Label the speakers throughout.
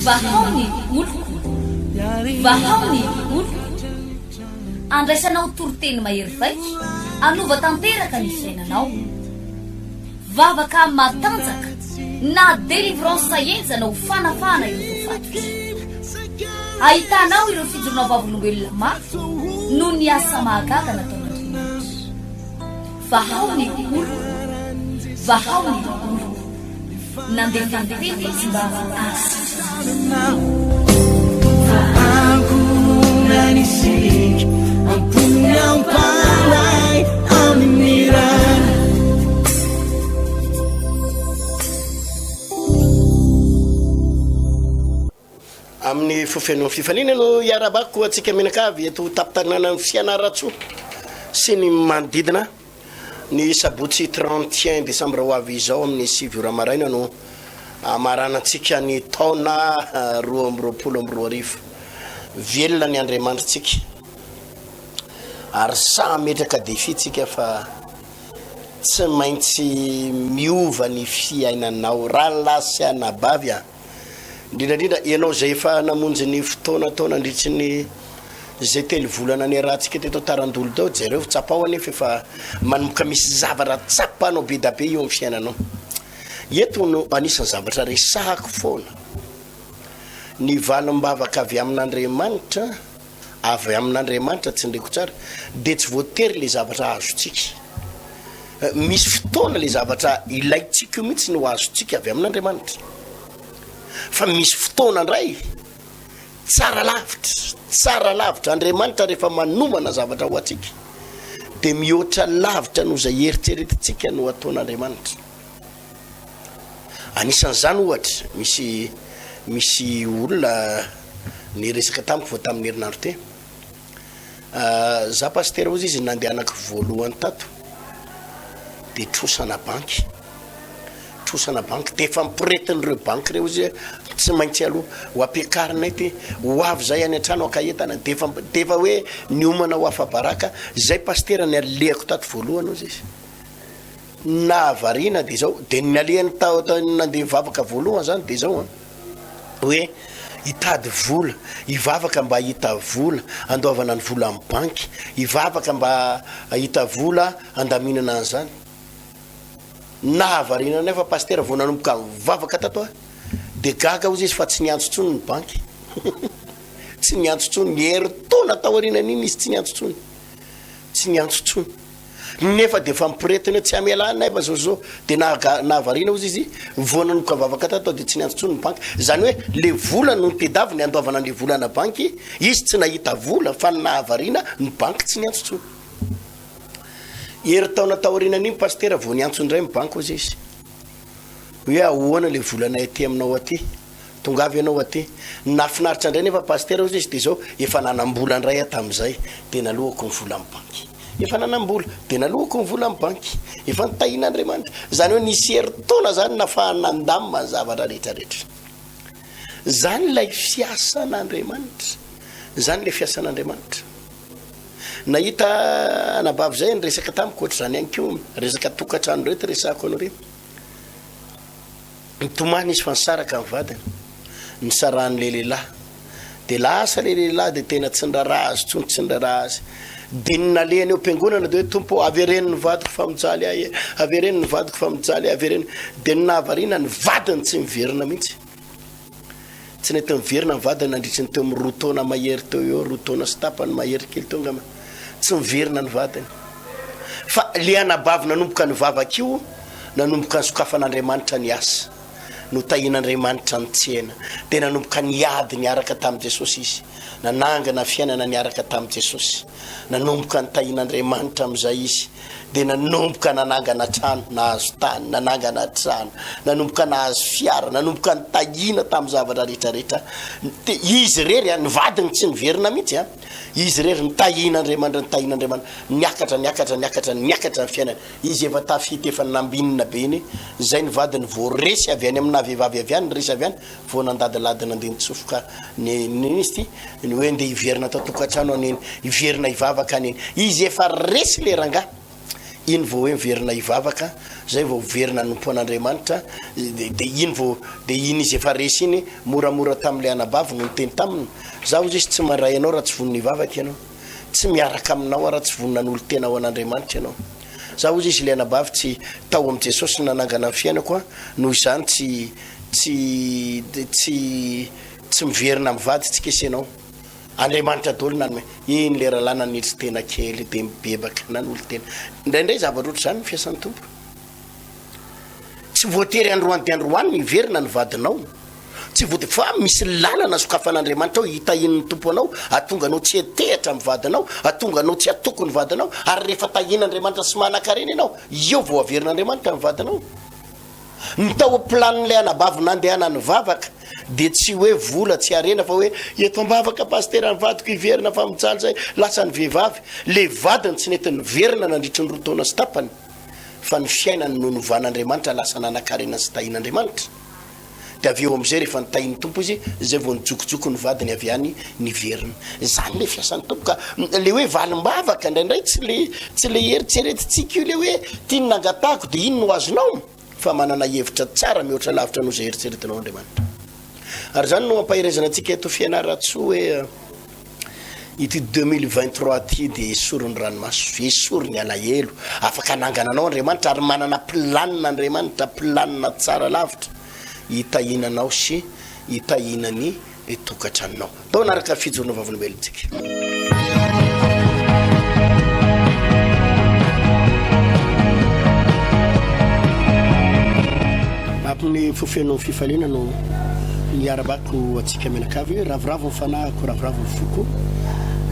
Speaker 1: Vahao ny oloko, vahao ny oloko. Andraisanao toriteny mahery vaika hanova tanteraka ny fiainanao. Vavaka matanjaka na délivrance henjana ho fanafahana ireo voafatotra. Ahitanao ireo fijoroana vavolombelona mafy noho ny asa mahagaga nataon'Andriamanitra. Vahao ny oloko, vahao ny oloko. Nandefa ny teny izy mba hahasitrana
Speaker 2: Amin'ny fo feno fifaliana no iarahabako antsika mianakavy eto tampon-tanànan'i Fianarantsoa sy ny manodidina. Ny sabotsy 31 desambra ho avy izao amin'ny 9 ora maraina no hamaranantsika ny taona 2022. Velona ny Andriamanitritsika ary sahy hametraka défi tsika fa tsy maintsy miova ny fiainanao rahalahy sy anabavy a! Indrindra indrindra ianao izay efa namonjy ny fotoana tao nandritry ny izay telo volana niarahantsika teto Tarandolo teo, jereo, tsapao anefa efa manomboka misy zavatra tsapanao be da be eo amin'ny fiainanao. Eto no anisan'ny zavatra resahako foana. Ny valim-bavaka avy amin'Andriamanitra, avy amin'Andriamanitra, tsindriko tsara, dia tsy voatery ilay zavatra azontsika. Misy fotoana ilay zavatra ilaintsika io mihitsy no azontsika avy amin'Andriamanitra. Fa misy fotoana indray tsara lavitra, tsara lavitra. Andriamanitra rehefa manomana zavatra ho antsika dia mihoatra lavitra noho izay eritreretintsika no ataon'Andriamanitra. Anisan'izany ohatra, misy misy olona niresaka tamiko vao tamin'ny herinandro teo. Za pasitera hozy izy nandehanako voalohany tato de trosana banky, trosana banky de efa miporetin'ireo banky ireo izy hoe tsy maintsy aloha ho ampiakarinay ty, ho avy zay any an-trano haka entana de efa de efa hoe niomana ho afa-baraka zay pasitera ny alehako tato voalohany hozy izy. Nahavariana de zao, de ny nalehany tao nandeha nivavaka voalohany zany de zao an, hoe hitady vola, hivavaka mba hahita vola handoavana ny vola amin'ny banky, hivavaka mba hahita vola handaminana an'izany. Nahavariana anay fa pasitera vao nanomboka nivavaka tato aho de gaga hozy izy fa tsy niantso intsony ny banky, tsy niantso intsony, herintaona taorianan'iny izy tsy niantso intsony, tsy niantso intsony. Nefa dia efa miporetina hoe tsy hamela anay fa zao zao. Dia nahaga nahavariana hozy izy, vao nanomboka vavaka tato dia tsy niantso intsony ny banky. Izany hoe le vola no notedaviny handoavana an'le vola ana banky, izy tsy nahita vola fa ny nahavariana ny banky tsy niantso intsony. Herintaona taorianan'iny pasitera vao niantso indray ny banky hozy izy hoe ahoana le volanay aty aminao aty. Tongava ianao aty. Ny nahafinaritra indray nefa Pasitera hozy izy dia izao, efa nanam-bola indray aho tamin'izay dia nalohako ny vola amin'ny banky. Efa nanam-bola dia nalohako ny vola amin'ny banky. Efa nitahian'Andriamanitra. Izany hoe nisy herintaona izany nahafahany nandamina ny zavatra rehetra rehetra. Izany ilay fiasan'Andriamanitra. Izany ilay fiasan'Andriamanitra. Nahita anabavy izay niresaka tamiko ohatr'izany ihany koa, resaka tokantrano ireto resahako anareo. Nitomany izy fa nisaraka ny vadiny, nisarahan'ilay lehilahy. Dia lasa ilay lehilahy dia tena tsy niraharaha azy intsony, tsy niraharaha azy. Dia ny nalehany eo am-piangonana dia hoe, Tompo ô, avereno ny vadiko fa mijaly ahy e, avereno ny vadiko fa mijaly ahy, avereno. Dia ny nahavariana ny vadiny tsy niverina mihitsy. Tsy nety niverina ny vadiny nandritry ny teo amin'ny roa taona mahery teo eo, roa taona sy tapany mahery kely teo angamba. Tsy niverina ny vadiny. Fa le anabavy nanomboka nivavaka io, nanomboka nisokafan'Andriamanitra ny asa. Notahian'Andriamanitra ny tsena. Dia nanomboka niady niaraka tamin'i Jesosy izy. Nanangana fiainana niaraka tamin'i Jesosy. Nanomboka nitahian'Andriamanitra amin'izay izy. Dia nanomboka nanangana trano, nahazo tany, nanangana trano, nanomboka nahazo fiara, nanomboka nitahiana tamin'ny zavatra rehetra rehetra. Izy irery, ny vadiny tsy niverina mihitsy an. Izy irery nitahian'Andriamanitra, nitahian'Andriamanitra. Niakatra, niakatra, niakatra, niakatra ny fiainany. Izy efa tafita, efa nambinina be iny. Izay ny vadiny vao resy avy any amina vehivavy avy any, resy avy any, vao nandadilady nandeha nitsofoka ny, inona izy ity? Ny hoe ndeha hiverina ato an-tokantrano an'iny, hiverina hivavaka an'iny. Izy efa resy le rangahy. Iny vao hoe miverina hivavaka, zay vao miverina hanompo an'Andriamanitra, de iny vao, de iny izy efa resy iny, moramora tamin'ilay anabavy no niteny taminy, za hozy izy tsy mandray anao raha tsy vonona hivavaka ianao, tsy miaraka aminao aho raha tsy vonona hanolo-tena ho an'Andriamanitra ianao. Za hozy izy ilay anabavy tsy tao amin'i Jesosy no nanangana ny fiainako aho, noho izany tsy, tsy, tsy, tsy miverina amin'ny vadintsika isy ianao. Andriamanitra daholo nanome. Iny le rahalahy nanetry tena kely dia mibebaka nanolo-tena. Indraindray zavatra ohatr'izany ny fiasan'ny Tompo. Tsy voatery androany dia androany ny hiverina ny vadinao. Tsy voatery fa misy lalana sokafan'Andriamanitra ao hitahian'ny Tompo anao, hahatonga anao tsy hetehatra amin'ny vadinao, hahatonga anao tsy hatoky ny vadinao, ary rehefa tahian'Andriamanitra sy manan-karena ianao, eo vao averin'Andriamanitra ny vadinao. Ny tao am-planin'ilay anabavy nandehana nivavaka dia tsy hoe vola tsy harena fa hoe eto am-bavaka pasitera ny vadiko hiverina fa mijaly zay, lasa ny vehivavy, le vadiny tsy nety niverina nandritry ny roa taona sy tapany fa ny fiainany no novan'Andriamanitra lasa nanakarena sy tahin'Andriamanitra dia avy eo amizay rehefa nitahin'ny Tompo izy zay vao nijokojoko ny vadiny avy any niverina. Zany le fiasan'ny Tompo ka le hoe valim-bavaka indraindray tsy le tsy le eritreretintsika io le hoe ty no nangatahako de iny no azonao fa manana hevitra tsara mihoatra lavitra noho izay eritreretinao Andriamanitra. Ary zany no ampaherezana antsika eto Fianarantsoa hoe ity 2023 ity dia esory ny ranomaso, esory ny alahelo, afaka hanangana anao Andriamanitra ary manana planina Andriamanitra, planina tsara lavitra hitahiana anao sy hitahiana ny tokantranonao. Ndao hanaraka ny fijoroana vavolombelontsika. Amin'ny fo feno fifaliana no niarabako antsika mianakavy. Ravoravo ny fanahiko, ravoravo ny foko.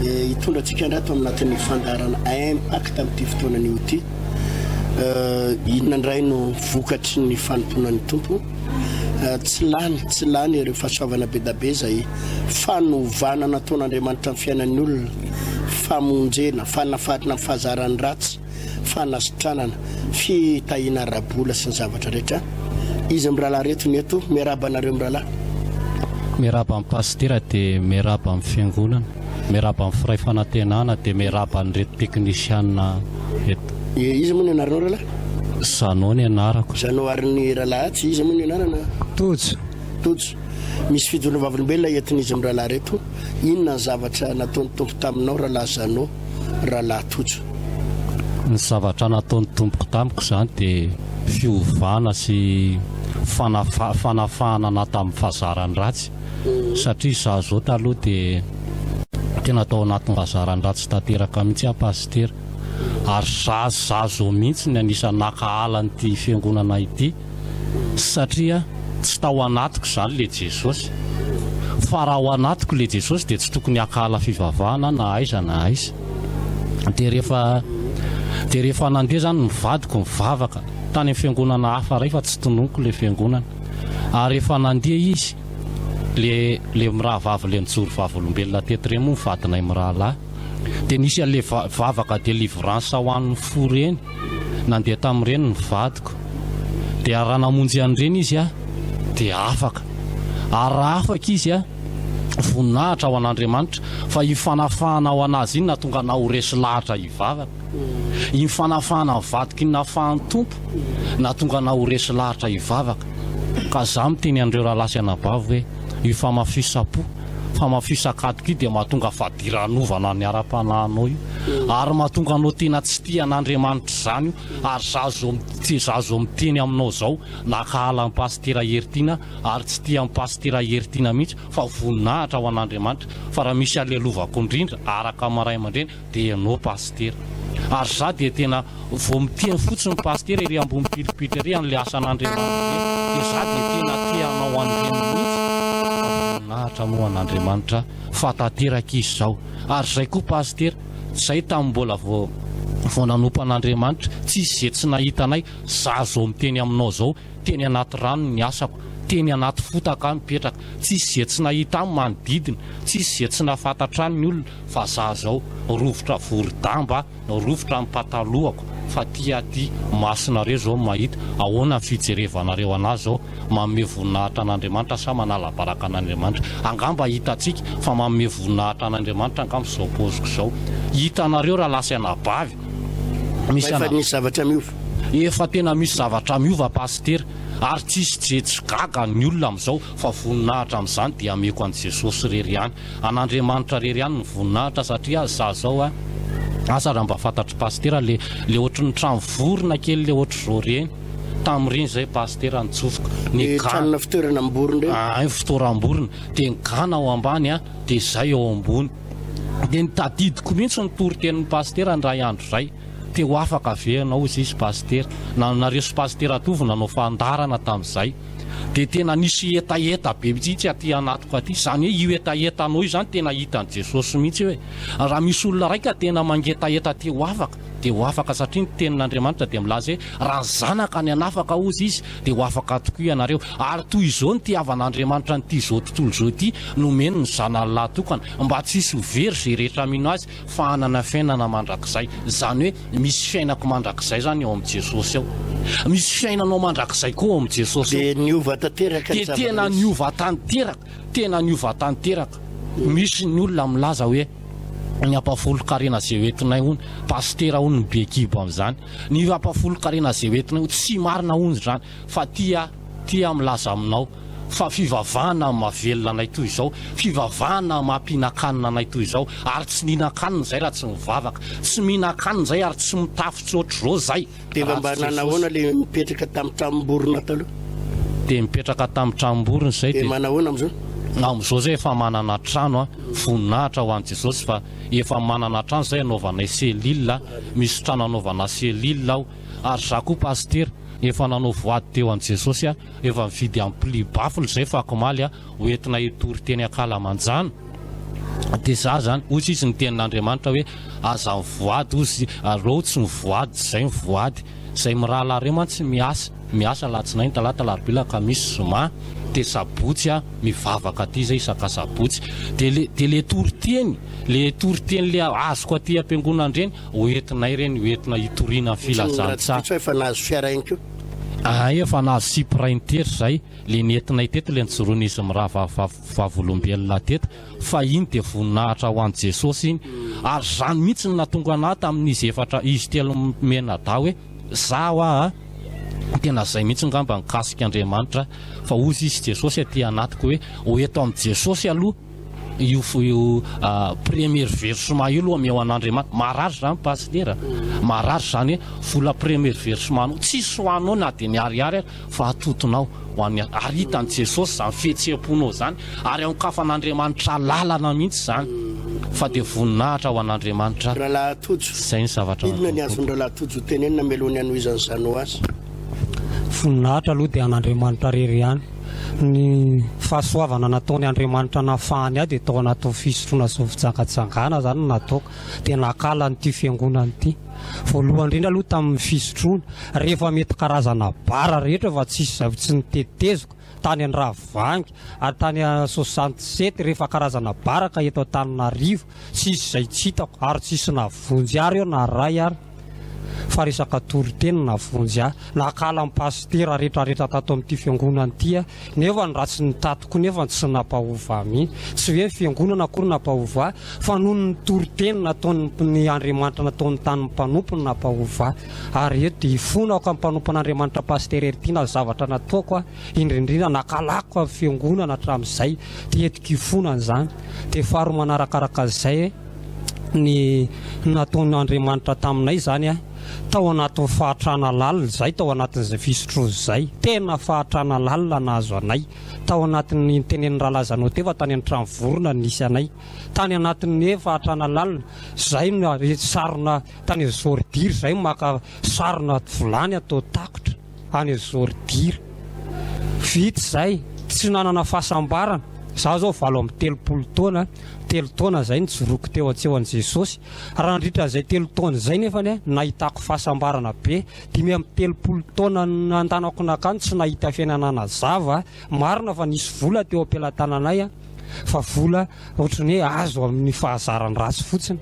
Speaker 2: Eh, hitondra antsika indray ato anatin'ny fandaharana Impact amin'ity fotoana anio ity. Eh, inona indray no vokatry ny fanompoana ny Tompo? Tsy lany, tsy lany ireo fahasoavana be da be izay fanovana nataon'Andriamanitra ny fiainan'ny olona, famonjena, fanafarina amin'ny fahazaran'ny ratsy, fanasitranana, fitahiana ara-bola sy ny zavatra rehetra. Iza mirahalahy reto ny eto? Miarahaba anareo mirahalahy.
Speaker 3: Miarahaba an'i Pasitera dia miarahaba ny fiangonana, miarahaba ny firay fanantenana dia miarahaba an'ireto teknisiana eto.
Speaker 2: Iza moa ny anaranao rahalahy?
Speaker 3: Jeannot ny anarako.
Speaker 2: Jeannot ary ny rahalahy atsy iza moa ny anarana?
Speaker 4: Tojo.
Speaker 2: Tojo. Misy fijoroana vavolombelona entin'izy mirahalahy ireto. Inona ny zavatra nataon'ny Tompo taminao rahalahy Jeannot, rahalahy Tojo?
Speaker 3: Ny zavatra nataon'ny Tompoko tamiko izany dia fiovana sy fanafahana anah tamin'ny fahazaran'ny ratsy satria izaho izao taloha dia tena tao anatin'ny fahazaran'ny ratsy tanteraka mihitsy aho Pasitera. Ary za za zao mihitsy ny anisan'ny nankahala an'ity fiangonana ity satria tsy tao anatiko izany le Jesosy. Fa raha ao anatiko le Jesosy dia tsy tokony hankahala fivavahana aho na aiza na aiza. Dia rehefa dia rehefa nandeha izany ny vadiko nivavaka tany amin'ny fiangonana hafa iray fa tsy tononiko le fiangonana. Ary rehefa nandeha izy le le mirahavavy le nijoro vavolombelona teto ireny moa ny vadinay mirahalahy. Dia nisy an'ilay vavaka délivrance ho an'ny fo ireny, nandeha tamin'ireny ny vadiko. Dia raha namonjy an'ireny izy dia afaka. Ary raha afaka izy, voninahitra ho an'Andriamanitra, fa io fanafahana ho an'azy iny nahatonga anah ho resy lahatra hivavaka. Iny fanafahana ny vadiko iny nafahan'ny Tompo, nahatonga anah ho resy lahatra hivavaka. Ka za miteny an'ireo rahalahy sy anabavy hoe, io famafisam-po, Famafisak'atoka io dia mahatonga fadiranovana ny ara-panahinao io ary mahatonga anao tena tsy tia an'Andriamanitra izany io ary za zao za zao miteny aminao zao nankahala an'i Pasitera Heritiana ary tsy tia an'i Pasitera Heritiana mihitsy fa voninahitra ho an'Andriamanitra fa raha misy alelovako indrindra araka ny ray aman-dreny dia ianao Pasitera ary za dia tena Vao miteny fotsiny Pasitera ery ambony pilipitra ery an'ilay asan'Andriamanitra ireny dia za dia tena te hanao an'ireny mihitsy fa voninahitra moa an'Andriamanitra fa tanteraka izy izao ary zay koa Pasitera zay tamin'ny mbola vao vao nanompo an'Andriamanitra tsisy ze tsy nahita anay za zao miteny aminao zao teny anaty rano ny asako teny anaty fotaka aho mipetraka tsisy ze tsy nahita ahy manodidina tsisy ze tsy nahafantatra ahy ny olona fa za zao rovitra vorodamba Rovitra ny patalohako fa ty aty masonareo zao mahita, ahoana ny fijerevanareo anah zao, manome voninahitra an'Andriamanitra sa manala baraka an'Andriamanitra? Angamba hitantsika fa manome voninahitra an'Andriamanitra angamba izao paoziko izao. Hitanareo rahalahy sy anabavy, Misy
Speaker 2: Fa efa
Speaker 3: ana.
Speaker 2: nisy zavatra miova.
Speaker 3: Efa tena misy zavatra miova Pasitera ary tsisy je tsy gaga ny olona amin'izao fa voninahitra amin'izany dia ameko an'i Jesosy irery ihany. An'Andriamanitra irery ihany ny voninahitra satria za zao a, asa raha mba fantatr'i Pasitera le le ohatry ny trano vorona kely le ohatr'izao ireny, tamin'ireny zay Pasitera nitsofoka, ny
Speaker 2: Le
Speaker 3: gana,
Speaker 2: tranona fitoeranam-borona ireny.
Speaker 3: Ahay fitoeram-borona, dia ny gana ao ambany a, dia zay ao ambony. Dia ny tadidiko mihitsy ny toritenin'i Pasitera indray andro izay, te ho afaka ve ianao hozy izy Pasitera, na nareo sy Pasitera Tovo nanao fandaharana tamin'izay. Dia tena nisy hetaheta be mihitsy aty anatiko aty, izany hoe io hetahetanao io izany tena hitan'i Jesosy mihitsy hoe raha misy olona iray ka tena mangetaheta te ho afaka dia ho afaka satria ny tenin'Andriamanitra dia milaza hoe raha ny zanaka ny hanafaka hozy izy dia ho afaka tokoa ianareo ary toy izao ny tiavan'Andriamanitra an'ity izao tontolo izao ity nomeny ny zanany lahy tokana mba tsy hisy ho very izay rehetra mino azy fa hanana fiainana mandrakizay. Izany hoe misy fiainako mandrakizay izany ao amin'i Jesosy ao. Misy fiainanao mandrakizay koa ao amin'i Jesosy ao.
Speaker 2: Dia niova tanteraka ny
Speaker 3: Dia tena
Speaker 2: zava-misy.
Speaker 3: niova tanteraka, tena niova tanteraka. Misy ny olona milaza hoe ny ampahafolon-karena izay hoentinay hono, pasitera hono no be kibo amin'izany. Ny ampahafolon-karena izay hoentinay hono, tsy marina hono izany. Fa tia, tia aho milaza aminao fa fivavahana mahavelona anay toy izao, fivavahana mampihinan-kanina anay toy izao, ary tsy nihinan-kanina izay raha tsy mivavaka, tsy mihinan-kanina izay ary tsy mitafy tsy ohatr'izao izay
Speaker 2: Dia
Speaker 3: raha
Speaker 2: mba
Speaker 3: tsy Jesosy.
Speaker 2: nanahoana le mipetraka tamin'ny tranom-borona taloha?
Speaker 3: Dia mipetraka tamin'ny tranom-borona izay
Speaker 2: Dia
Speaker 3: dia.
Speaker 2: manahoana amin'izao?
Speaker 3: Amin'izao izay efa manana trano an, voninahitra ho an'i Jesosy fa efa manana trano izay anaovanay cellule, misy trano anaovana cellule ao, ary za koa pasitera efa nanao voady teo an'i Jesosy aho, Efa nividy ampli baffle zay fakomaly a, ho entina hitory teny ankalamanjana, de za zany, hozy izy ny tenin'Andriamanitra hoe aza mivoady hozy areo tsy mivoady zay mivoady, zay mirahalahy reo mantsy miasa, miasa alatsinainy, talata, alarobia, lakamisy, zoma, de sabotsy a mivavaka aty zay isaka sabotsy, de le de le toriteny, le toriteny le azoko aty ampiangonana reny ho entinay reny ho entina hitoriana ny filazantsara.
Speaker 2: Tsy efa nahazo fiara ihany koa.
Speaker 3: Aa efa nahazo cypraintery zay le nentinay teto le nijoroan'izy mirahavavy vavolombelona teto fa iny dia voninahitra ho an'i Jesosy iny ary zany mihitsy no nahatonga anah tamin'izy efatra izy telo mianadahy hoe za hoa a tena zay mihitsy ngamba nikasika Andriamanitra fa hozy izy Jesosy aty anatiko hoe ho eto amin'i Jesosy aloha Io io premier versement io aloha omeo an'Andriamanitra. Marary izany Pasitera. Marary izany hoe vola premier versement anao. Tsisy ho anao na dia ny ariary ary fa atotonao ho an'ny ary hitan'i Jesosy izany fihetseham-ponao izany ary anokafan'Andriamanitra lalana mihitsy izany. Fa dia voninahitra ho an'Andriamanitra.
Speaker 2: Rahalahy Tojo,
Speaker 3: Izay ny zavatra
Speaker 2: inona ny
Speaker 3: nataon'ny
Speaker 2: azon'ny
Speaker 3: Tompo.
Speaker 2: Rahalahy Tojo tenenina mialoha ny hanohizan'i Jeannot azy?
Speaker 4: Voninahitra aloha dia an'Andriamanitra irery ihany. Ny fahasoavana nataony Andriamanitra nahafahany ahy dia tao anatin'ny fisotroana sy ny fijangajangana izany no nataoko. Dia nankahala an'ity fiangonana ity. Voalohany indrindra aloha tamin'ny fisotroana, rehefa mety karazana bar rehetra fa tsisy izay tsy noteteziko, tany Andravoahangy ary tany 67 rehefa karazana bar ka eto Antananarivo, tsisy izay tsy hitako ary tsisy nahavonjy ahy reo na ray ary. Fa resaka toriteny no nahavonjy ahy. Nankahala ny pasitera retraretra tato amin'ity fiangonana ity aho. Nefa ny ratsy nitatiko nefa tsy nampahova ahy mihitsy. Tsy hoe ny fiangonana akory nampahova ahy, fa noho ny toriteny nataon'ny Andriamanitra nataony tamin'ny mpanompony no nampahova ahy. Ary eto dia ifonako amin'ny mpanompon'Andriamanitra Pasitera Heritiana ny zavatra nataoko aho, indrindrindra nankahalako ny fiangonana hatramin'izay. Dia entiko ifonana izany. Dia faharoa manarakaraka an'izay, ny nataon'Andriamanitra taminay izany a, tao anatin'ny fahatrana lalina izay, tao anatin'izay fisotroana izay, tena fahatrana lalina nahazo anay, tao anatin'ny nitenenin'ny rahalahy Zanot teo fa tany amin'ny trano vorona no nisy anay, tany anatin'ny hoe fahatrana lalina, izay no sarona tany Zordira, izay maka sarona vilany atao takotra. any Zordira. Vita izay, tsy nanana fahasambarana. Izaho izao 38 taona, telo taona izay nijoroako teo an-tseho an'i Jesosy. Raha nandritra an'izay telo taona izay nefany, nahitako fahasambarana be. 35 taona nandanako nankany, tsy nahita fiainana nazava. Marina fa nisy vola teo am-pelatananay, fa vola ohatran'ny hoe azo amin'ny fahazaran-dratsy fotsiny.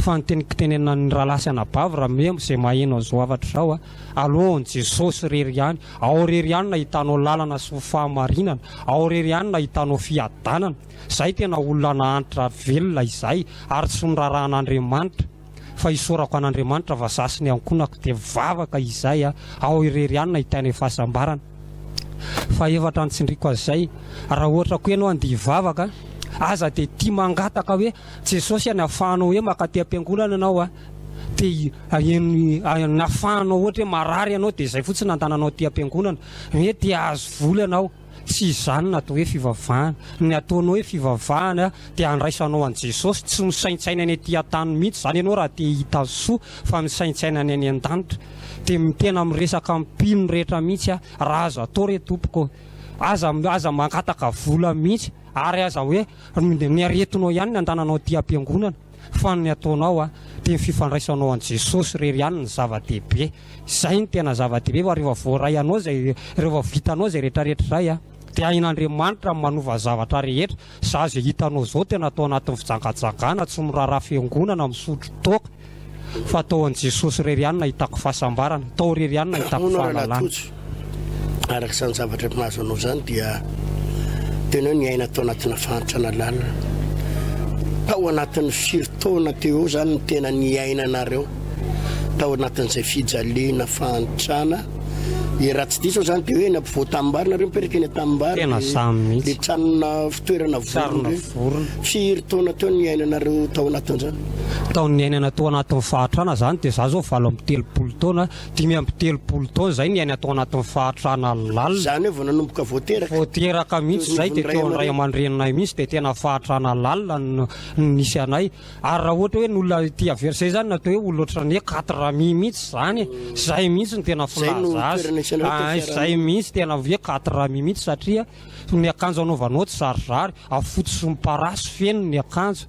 Speaker 4: Fa ny teniko tenenina ny rahalahy sy anabavy raha memo izay maheno an'izao hafatra izao, Aloha an'i Jesosy irery ihany. Ao irery ihany no ahitanao lalana sy fahamarinana. Ao irery ihany no ahitanao fiadanana. Izay tena olona nahantra velona izay ary tsy norarahan'Andriamanitra. Fa isaorako an'Andriamanitra fa za sy ny ankohonako dia mivavaka izay a, ao irery ihany no ahitanay fahasambarana. Fahefatra ny tsindriko azy izay, raha ohatra koa ianao andeha hivavaka, aza dia tia mangataka hoe Jesosy a, ny ahafahanao hoe mankaty am-piangonana ianao a, dia ny ahafahanao ohatra hoe marary ianao dia izay fotsiny andananao aty am-piangonana, hoe te hahazo vola ianao. Tsy izany no atao hoe fivavahana. Ny ataonao hoe fivavahana dia andraisanao an'i Jesosy, tsy misaintsaina ny aty an-tany mihitsy izany ianao raha te hahita soa fa misaintsaina ny any an-danitra. Dia tena miresaka amin'ny mpino rehetra mihitsy aho, raha azo atao re tompoko ô, aza aza mangataka vola mihitsy ary aza hoe ny aretinao ihany ny andananao aty am-piangonana fa ny ataonao dia ny fifandraisanao an'i Jesosy irery ihany no zava-dehibe. Izay no tena zava-dehibe fa rehefa voaray anao izay, rehefa vitanao izay rehetra rehetra izay a, dia hain'Andriamanitra ny manova zavatra rehetra. Za izay hitanao izao tena atao anatin'ny fijangajangana, tsy miraharaha fiangonana, misotro toaka, fa atao an'i Jesosy irery ihany no ahitako fahasambarana, tao irery ihany no ahitako
Speaker 2: Hono rahalahy
Speaker 4: fahalalana.
Speaker 2: Tojo, araka izany zavatra mahazo anao izany dia tena hoe niaina tao anatina fahantrana lalina. Tao anatin'ny firy taona teo eo izany no tena niainanareo? tao anatin'izay fijaliana, fahantrana, e raha tsy diso aho zany dia hoe eny ampovoan-tanimbary nareo mipetraka eny an-tanimbary
Speaker 4: Tena
Speaker 2: dia
Speaker 4: zany mihitsy.
Speaker 2: le tranona fitoerana vorona
Speaker 4: Sarona
Speaker 2: ireny.
Speaker 4: vorona.
Speaker 2: Firy taona teo ny niainanareo tao anatin'izany?
Speaker 4: Tao niainana tao anatin'ny fahantrana zany dia za zao 38 taona, 35 taona zay niaina tao anatin'ny fahantrana lalina.
Speaker 2: Zany hoe vao nanomboka vao teraka?
Speaker 4: Vao teraka mihitsy zay dia teo amin'ny ray aman-dreninay mihitsy dia tena fahantrana lalina no nisy anay. Ary raha ohatra hoe ny olona ety aver zay zany natao hoe olona ohatran'ny hoe quatre amis mihitsy zany e, zay mihitsy no tena filaza azy, ah zay mihitsy tena hoe quatre amis mihitsy satria ny akanjo anaovanao tsy zarizary, fotsy sy miparasy feno ny akanjo,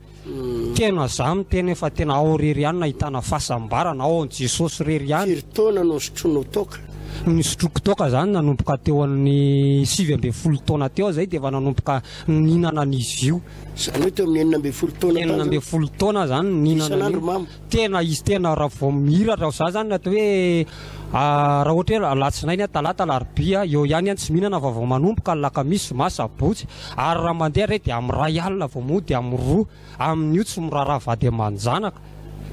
Speaker 4: tena za miteny hoe fa tena ao irery ihany no ahitana fahasambarana, ao amin'i Jesosy irery ihany.
Speaker 2: Firy taona no nisotroanao toaka?
Speaker 4: Nisotroako toaka zany nanomboka teo amin'ny 19 taona teo aho zay dia efa nanomboka nihinana an'izy io.
Speaker 2: Izany hoe teo amin'ny 16 taona tany
Speaker 4: 16 taona zany nihinana
Speaker 2: Isan'andro mamo.
Speaker 4: Tena izy tena raha vao mihiratra za zany atao hoe raha ohatra hoe alatsinainy a, talata, alarobia eo ihany aho tsy mihinana fa vao manomboka ny lakamisy, zoma, sabotsy ary raha mandeha re dia amin'ny iray alina vao mody amin'ny roa amin'io tsy miraharaha vady aman-janaka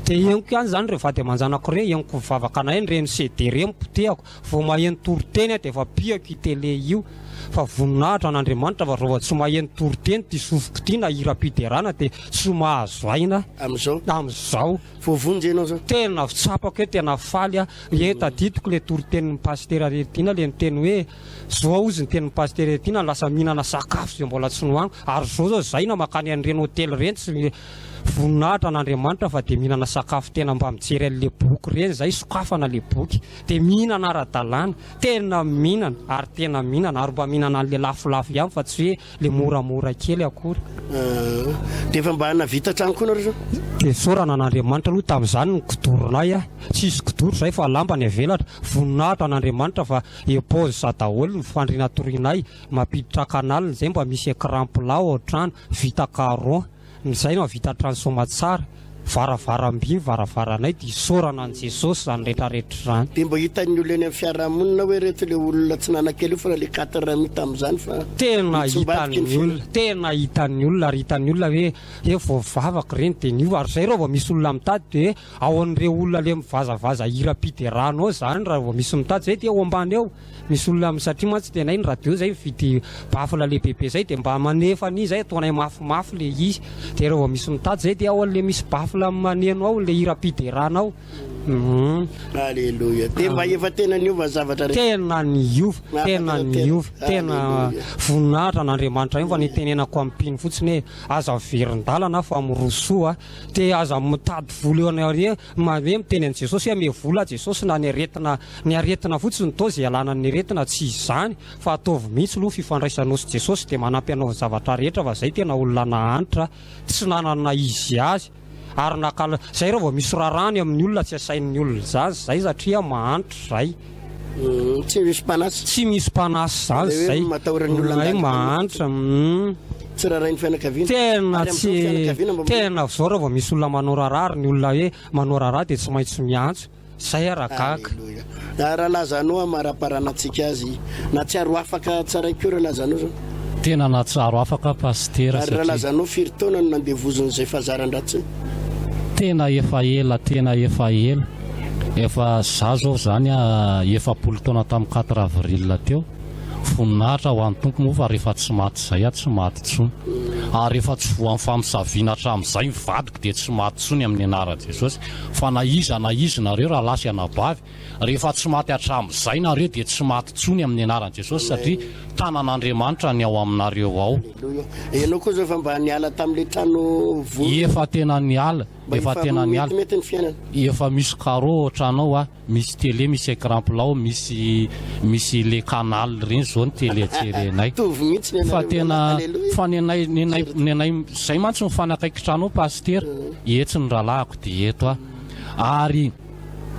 Speaker 4: dia henoko ihany zany ireo vady aman-janako ireo henoko mivavaka anay ireny CD ireny potehako Vao maheno toriteny aho dia efa pihako io télé io fa voninahitra an'Andriamanitra fa raha tsy maheno toriteny ity sofiko ity na hiram-piderana dia tsy mahazo aina
Speaker 2: Amin'izao?
Speaker 4: Amin'izao.
Speaker 2: Voavonjy ianao izao?
Speaker 4: Tena tsapako hoe tena faly aho. Ie tadidiko le toritenin'ny Pasitera Heritiana le niteny hoe zao hozy ny tenin'ny Pasitera Heritiana lasa mihinana sakafo izay mbola tsy nohaniko ary zao zao zay na mankany an'ireny hotely ireny tsy Voninahitra an'Andriamanitra fa dia mihinana sakafo tena mba mijery an'le boky ireny zay, sokafana le boky dia mihinana ara-dalàna, tena mihinana ary tena mihinana ary mba mihinana an'le lafolafo ihany fa tsy hoe le moramora kely akory.
Speaker 2: Dia efa mba nahavita trano koa nareo zao?
Speaker 4: Dia isaorana an'Andriamanitra aloha tamin'izany ny kidoronay a, tsisy kidoro zay fa lamba ny avelatra, voninahitra an'Andriamanitra fa éponge daholo ny fandriana atorianay, mampiditra canal zay mba misy écran plat ao an-trano, vita carreau. Izay no hahavita trano soamatsara, varavaram-by ny varavaranay dia isaorana an'i Jesosy izany retraretra izany.
Speaker 2: Dia mba hitan'ny olona eny amin'ny fiarahamonina hoe reto le olona tsy nanan-kely io fa le quatre amis tamin'izany fa
Speaker 4: Tena
Speaker 2: nitsimbadika ny
Speaker 4: hitan'ny olona,
Speaker 2: fiainana.
Speaker 4: tena hitan'ny olona ary hitan'ny olona hoe he vao vavaka ireny dia niova ary izay raha vao misy olona mitady dia hoe ao an'ireo olona le mivazavaza hiram-piderana ao izany raha vao misy mitady izay dia ao ambany ao. Misy olona am satria mantsy tenay ny radio zay mividy baffle lehibebe zay de mba manefa an'iny zay ataonay mafimafy le izy de reo vao misy mitady zay de ao an'le misy baffle maneno ao le hiram-piderana ao hum.
Speaker 2: Aleloia. Dia mba efa tena niova ny zavatra rehetra.
Speaker 4: Tena niova, tena niova, tena
Speaker 2: Aleloia.
Speaker 4: voninahitra an'Andriamanitra io fa ny itenenako amin'ny mpino fotsiny hoe aza miverin-dalana fa mirosoa dia aza mitady vola eo anareo Hoe miteny an'i Jesosy hoe ame vola Jesosy na ny aretina ny aretina fotsiny toa izay ialana ny aretina tsy izany fa ataovy mihitsy aloha fifandraisanao sy Jesosy dia manampy anao ny zavatra rehetra fa zay tena olona nahantra tsy nanana izy azy ary nakala zay raha vao misy rarany amin'ny olona tsy asain'ny olona izany zay satria mahantra zay.
Speaker 2: Tsy misy mpanasa.
Speaker 4: Tsy misy mpanasa izany
Speaker 2: Ilay hoe
Speaker 4: zay.
Speaker 2: matahoran'ny olona
Speaker 4: Ilay
Speaker 2: handany
Speaker 4: mahantra. Mm.
Speaker 2: Tsy rarahin'ny fianakaviana.
Speaker 4: Tena
Speaker 2: Ary amin'izao
Speaker 4: tsy
Speaker 2: fianakaviana mba
Speaker 4: tena zao raha vao misy olona manao raharaha ary ny olona hoe manao raharaha dia tsy maintsy miantso. Zay aho raha gaga.
Speaker 2: Alléluia. Ah, Ralazano amaraparana antsika azy. Nahatsiaro afaka tsaraiko koa Ralazano zao.
Speaker 3: Tena nahatsiaro afaka Pasitera
Speaker 2: Ary
Speaker 3: satria.
Speaker 2: Ralazano firy taona no nandevozin'izay fahazaran-dratsiny?
Speaker 3: Tena efa ela tena efa ela. Efa za zao zany 40 taona tamin'ny quatre avril teo. Voninahitra ho an'ny Tompo moa fa rehefa tsy maty izay aho tsy maty intsony. Ary rehefa tsy voan'ny famosaviana hatramin'izay ny vadiko dia tsy maty intsony amin'ny anaran'i Jesosy. Fa na iza na iza nareo rahalahy sy anabavy, rehefa tsy maty hatramin'izay nareo dia tsy maty intsony amin'ny anaran'i Jesosy satria tanan'Andriamanitra ny ao aminareo ao.
Speaker 2: Aleloia. Ianao koa zao efa mba niala tamin'ilay trano vory.
Speaker 3: Efa tena niala,
Speaker 2: Mba
Speaker 3: efa
Speaker 2: efa
Speaker 3: tena niala.
Speaker 2: metimety ny fiainana.
Speaker 3: Efa misy carreau ohatranao aho. Misy télé misy écran plat misy misy le canal reny zao ny télé jerenay.
Speaker 2: Mitovy mihitsy ny
Speaker 3: Fa
Speaker 2: anareo
Speaker 3: tena
Speaker 2: Alléluia.
Speaker 3: fa nenay nenay nenay zay mantsy mifanakaiky trano ao pasitera etsy ny rahalahiko dia eto aho ary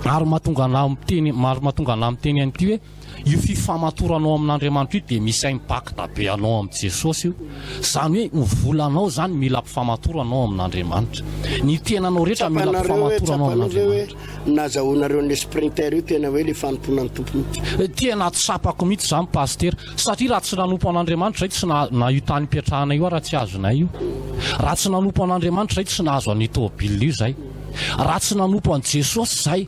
Speaker 3: ary mahatonga anah miteny ary mahatonga anah miteny an'ity hoe Io fifamatoranao amin'Andriamanitra io dia misy impact be anao amin'i Jesosy io. Izany hoe ny volanao izany mila ampifamatoranao amin'Andriamanitra. Ny tenanao rehetra mila
Speaker 2: Tsapanareo hoe,
Speaker 3: ampifamatoranao
Speaker 2: tsapanao ve hoe
Speaker 3: amin'Andriamanitra.
Speaker 2: nazahoanareo an'ilay sprinter io tena hoe ilay fanompoana ny Tompo mihitsy?
Speaker 3: Tena tsapako mihitsy izany Pasitera. Satria raha tsy nanompo an'Andriamanitra izay tsy na na io tany ipetrahana io ara tsy azonay io. Raha tsy nanompo an'Andriamanitra izay tsy nahazo an'io tôbila io izay. Raha tsy nanompo an'i Jesosy izay.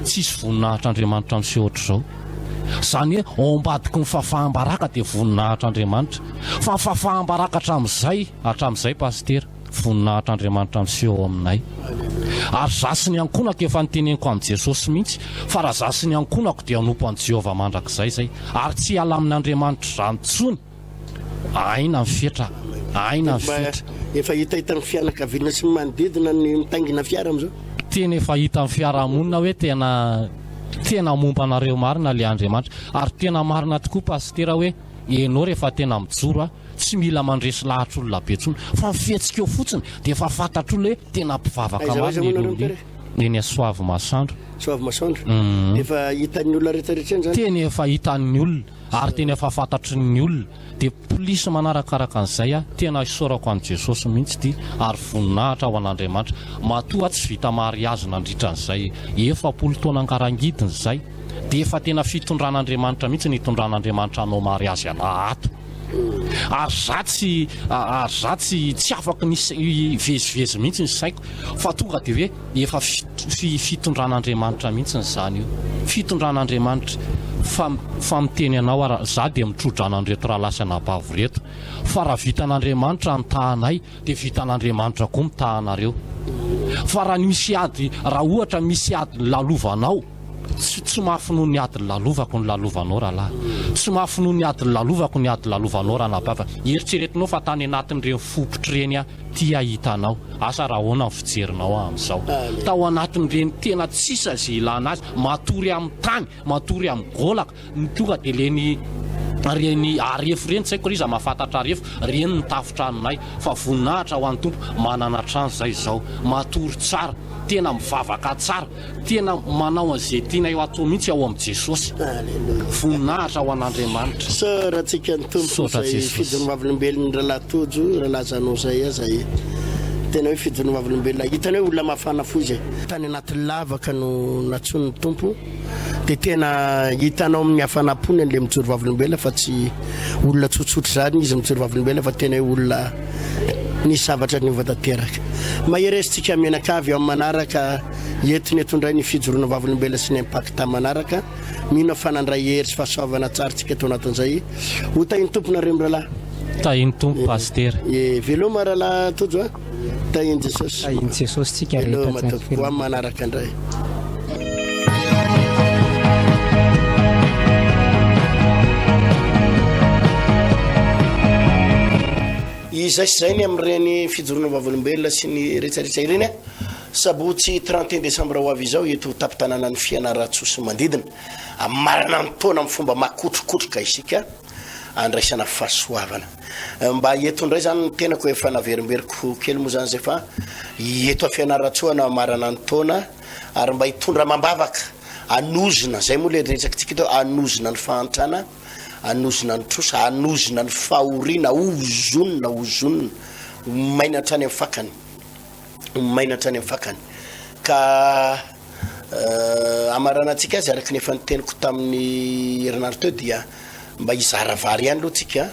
Speaker 3: Tsisy voninahitr'Andriamanitra miseho ohatr'izao. Izany hoe ao ambadiky ny fahafaham-baraka dia voninahitr'Andriamanitra. Fa ny fahafaham-baraka hatramin'izay, hatramin'izay Pasitera, voninahitr'Andriamanitra miseho ao aminay. Ary za sy ny ankohonako efa niteneniko amin'i Jesosy mihitsy fa raha za sy ny ankohonako dia hanompo an'i Jehovah mandrakizay izay. Ary tsy hiala amin'Andriamanitra izany intsony. Aina ny fetra, aina ny fetra.
Speaker 2: Efa hitahitan'ny fianakaviana sy ny manodidina ny mitaingina fiara amin'izao.
Speaker 3: Tena efa hitan'ny fiarahamonina hoe tena tena momba anareo marina le Andriamanitra. Ary tena marina tokoa Pasitera hoe enao rehefa tena mijoro a, tsy mila mandresy lahatra olona be intsony fa ny fihetsika eo fotsiny dia efa fantatr'olona hoe tena mpivavaka
Speaker 2: Aiza ho aiza
Speaker 3: marina
Speaker 2: moa nareo
Speaker 3: iny olona iny.
Speaker 2: mipere?
Speaker 3: Eny Soavimasoandro.
Speaker 2: Soavimasoandro. Efa hitan'ny olona rehetra rehetra eny zany?
Speaker 3: Tena efa hitan'ny olona. Ary tena efa fantatry ny olona dia polisy manarakaraka an'izay aho, tena isaorako an'i Jesosy mihitsy ity ary voninahitra ho an'Andriamanitra, matoa aho tsy vita mariazy nandritra an'izay 40 taona angarangidiny izay dia efa tena fitondran'Andriamanitra mihitsy ny hitondran'Andriamanitra hanao mariazy anah ato ary za tsy ary za tsy tsy afaky ny hivezivezy mihitsy ny saiko fa tonga dia hoe Efa fitondran'Andriamanitra mihitsy izany io. Fitondran'Andriamanitra. Fa fa miteny anao aho, za dia mitro-drano an'ireto rahalahy sy anabavy ireto. Fa raha vitan'Andriamanitra ny tahanay, dia vitan'Andriamanitra koa ny tahanareo. Fa raha misy ady, raha ohatra misy ady lalovanao, tsy tsy mafy noho ny ady lalovako ny lalovanao rahalahy. Tsy mafy noho ny ady lalovako ny ady lalovanao ranabavy. Eritreretinao fa tany anatin'ireny fopotry ireny aho. Ty hahita anao. Asa raha ahoana ny fijerinao ahy amin'izao. Tao anatin'ireny tena tsisy izay ilana azy, matory amin'ny tany, matory amin'ny golaka, ny tonga dia ireny ireny arefo ireny, tsy haiko ry iza mahafantatra arefo, ireny ny tafon-tranonay. Fa voninahitra ho an'ny Tompo, manana trano izay izao, matory tsara, tena mivavaka tsara. Tena manao an'izay tianay ho atao mihitsy ao amin'i Jesosy. Voninahitra ho an'Andriamanitra.
Speaker 2: Isaorantsika ny Tompo
Speaker 3: Misaotra
Speaker 2: izay
Speaker 3: Jesosy.
Speaker 2: fijoroan'ny vavolombelon'ny Rahalahy Tojo, Rahalahy Jeannot izay aza e. Tena hoe fijoroan'ny vavolombelona. Hitany hoe olona mafana fo izy e. Tany anaty lavaka no nantsoin'ny Tompo dia tena hitanao amin'ny hafanam-pony an'ilay mijoro vavolombelona fa tsy olona tsotsotra izany izy mijoro vavolombelona fa tena hoe olona nisy zavatra niova tanteraka. Mahereza tsika mianakavy eo amin'ny manaraka Entiny eto indray ny fijoroana vavolombelona sy ny impact manaraka. Mino aho fa nandray hery sy fahasoavana tsara tsika tao anatin'izay. Ho tahin'ny Tompo nareo mirahalahy.
Speaker 3: Tahin'ny Tompo Pasitera.
Speaker 2: Eh, veloma rahalahy Tojo a. Tahin'i Jesosy.
Speaker 4: Tahin'i Jesosy tsika rehetra.
Speaker 2: Veloma tompoko. Ho amin'ny manaraka indray. Izay sy izay ny amin'ireny fijoroana vavolombelona sy ny rehetrarehetra ireny a. Sabotsy 31 desambra ho avy izao eto tampon-tanànan'i Fianarantsoa sy manodidina. Hamarana ny taona amin'ny fomba makotrokotroka isika andraisana fahasoavana. Mba eto indray izany ny tenako efa naverimberiko kely moa izany izay fa eto Fianarantsoa no hamarana ny taona ary mba hitondra amam-bavaka hanozona, izay moa ilay resakitsika teo, hanozona ny fahantrana, hanozona ny trosa, hanozona ny fahoriana, hozonina, hozonina, ho maina hatrany amin'ny fakany. ho maina hatrany amin'ny fakany. Ka hamaranantsika azy araka ny efa niteniko tamin'ny herinandro teo dia mba hizara vary ihany aloha tsika.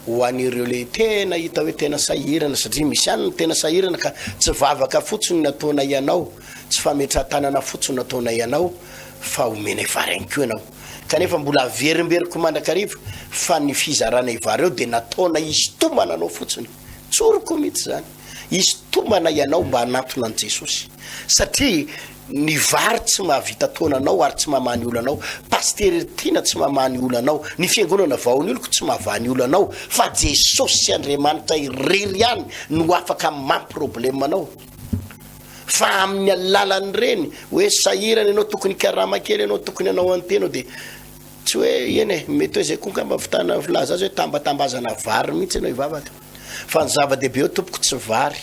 Speaker 2: Ho an'ireo le tena hita hoe tena sahirana satria misy ihany ny tena sahirana ka tsy vavaka fotsiny no ataonay anao, tsy fametrahan-tanana fotsiny no ataonay anao fa omenay vary ihany koa ianao. Kanefa mbola averimberiko mandrakariva fa ny fizaranay vary eo dia nataonay hisintomana anao fotsiny. Tsoriko mihitsy izany. Hisintomana ianao mba hanantona an'i Jesosy. Satria ny vary tsy mahavita taona anao ary tsy mamaha ny olanao. Pasitera Tiana tsy mamaha ny olanao. Ny fiangonana Vahaon'ny Oloko tsy mahavaha ny olanao. Fa Jesosy Andriamanitra irery ihany no afaka mampiroblema anao. Fa amin'ny alalan'ireny hoe sahirana ianao, tokony hikarama kely ianao, tokony hanao an'ity ianao dia tsy hoe eny e, mety hoe izay koa angamba fitana filaza azy hoe tambatambazana vary mihitsy ianao hivavaka. Fa ny zava-dehibe eo tompoko tsy vary,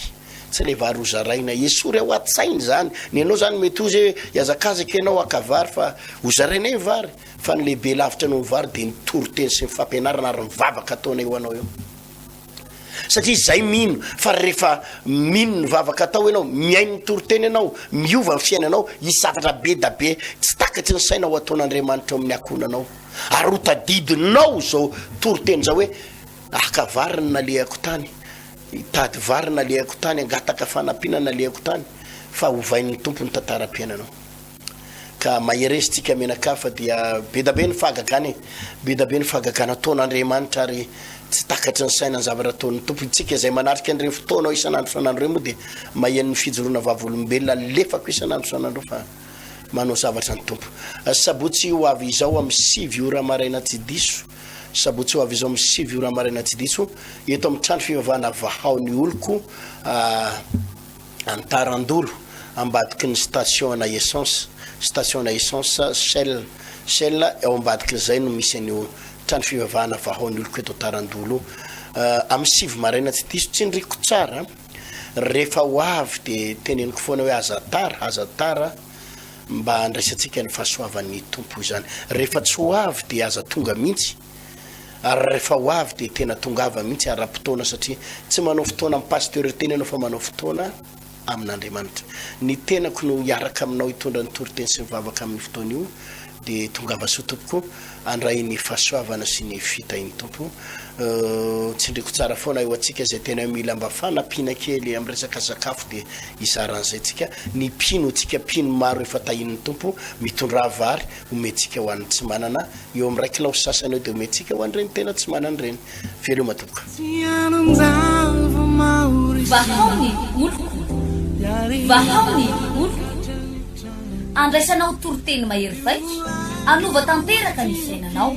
Speaker 2: tsy ilay vary hozaraina. Esory ao an-tsaina izany. Ny anao izany mety ho izy hoe hihazakazaka ianao haka vary fa hozaraina eo ny vary. Fa ny lehibe lavitra noho ny vary dia ny toriteny sy ny fampianarana ary ny vavaka ataonay ho anao eo. Satria izay mino fa rehefa mino ny vavaka atao ianao, mihaino ny toriteny ianao, miova ny fiainanao, hisy zavatra be da be tsy takatry ny saina ho ataon'Andriamanitra ao amin'ny ankohonanao. Ary ho tadidinao izao toriteny izao hoe, haka vary ny nalehako tany, hitady vary nalehako tany, hangataka fanampiana nalehako tany, fa hovain'ny Tompo ny tantaram-piainanao. Ka mahereza tsika mianakavy fa dia be da be ny fahagagana e! Be da be ny fahagagana ataon'Andriamanitra ary tsy takatry ny saina ny zavatra ataon'ny Tompo. Itsika izay manatrika an'ireny fotoana isan'andro isan'andro ireny moa dia maheno ny fijoroana vavolombelona alefako isan'andro isan'andro fa manao zavatra ny Tompo. Sabotsy ho avy izao amin'ny 9 ora maraina tsy diso, sabotsy ho avy izao amin'ny 9 ora maraina tsy diso, eto amin'ny trano fivavahana Vahao ny Oloko, Antarandolo, ambadiky ny station ana essence, station ana essence Shell, Shell, ao ambadik'izay no misy an'io trano fivavahana vahao ny oloko eto Antarandolo io. Amin'ny 9 maraina tsy diso, tsindriko tsara, rehefa ho avy dia teneniko foana hoe aza tara, aza tara mba handraisantsika ny fahasoavan'ny Tompo izany. Rehefa tsy ho avy dia aza tonga mihitsy. Ary rehefa ho avy dia tena tongava mihitsy ara-potoana satria tsy manao fotoana amin'ny pasteur teny ianao fa manao fotoana amin'Andriamanitra. Ny tenako no hiaraka aminao hitondra ny toriteny sy ny vavaka amin'io fotoana io dia tongava soa tompoko handray ny fahasoavana sy ny fitahian'ny Tompo. Tsindriko tsara foana eo antsika izay tena mila mba fanampiana kely amin'ny resaka sakafo dia hizara an'izay tsika. Ny mpino tsika mpino maro efa tahian'ny Tompo mitondrà vary omentsika ho an'ny tsy manana Eo amin'ny iray kilao sy sasany eo dia omentsika ho an'ireny tena tsy manana ireny. Veloma tompoko.
Speaker 1: Vahao ny oloko, vahao ny oloko. Andraisanao toriteny mahery vaika, hanova tanteraka ny fiainanao.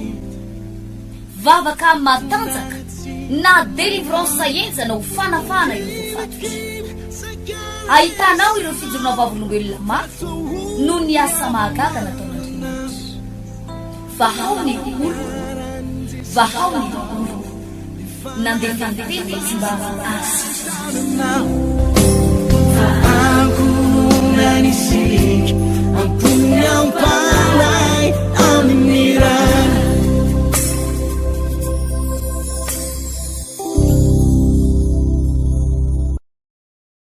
Speaker 1: Vavaka matanjaka na délivrance henjana ho fanafahana ireo voafatotra. Ahitanao ireo fijoroana vavolombelona mafy noho ny asa mahagaga nataon'Andriamanitra. Vahao ny oloko, vahao ny oloko. Nandefa ny teny izy mba hahasitrana azy.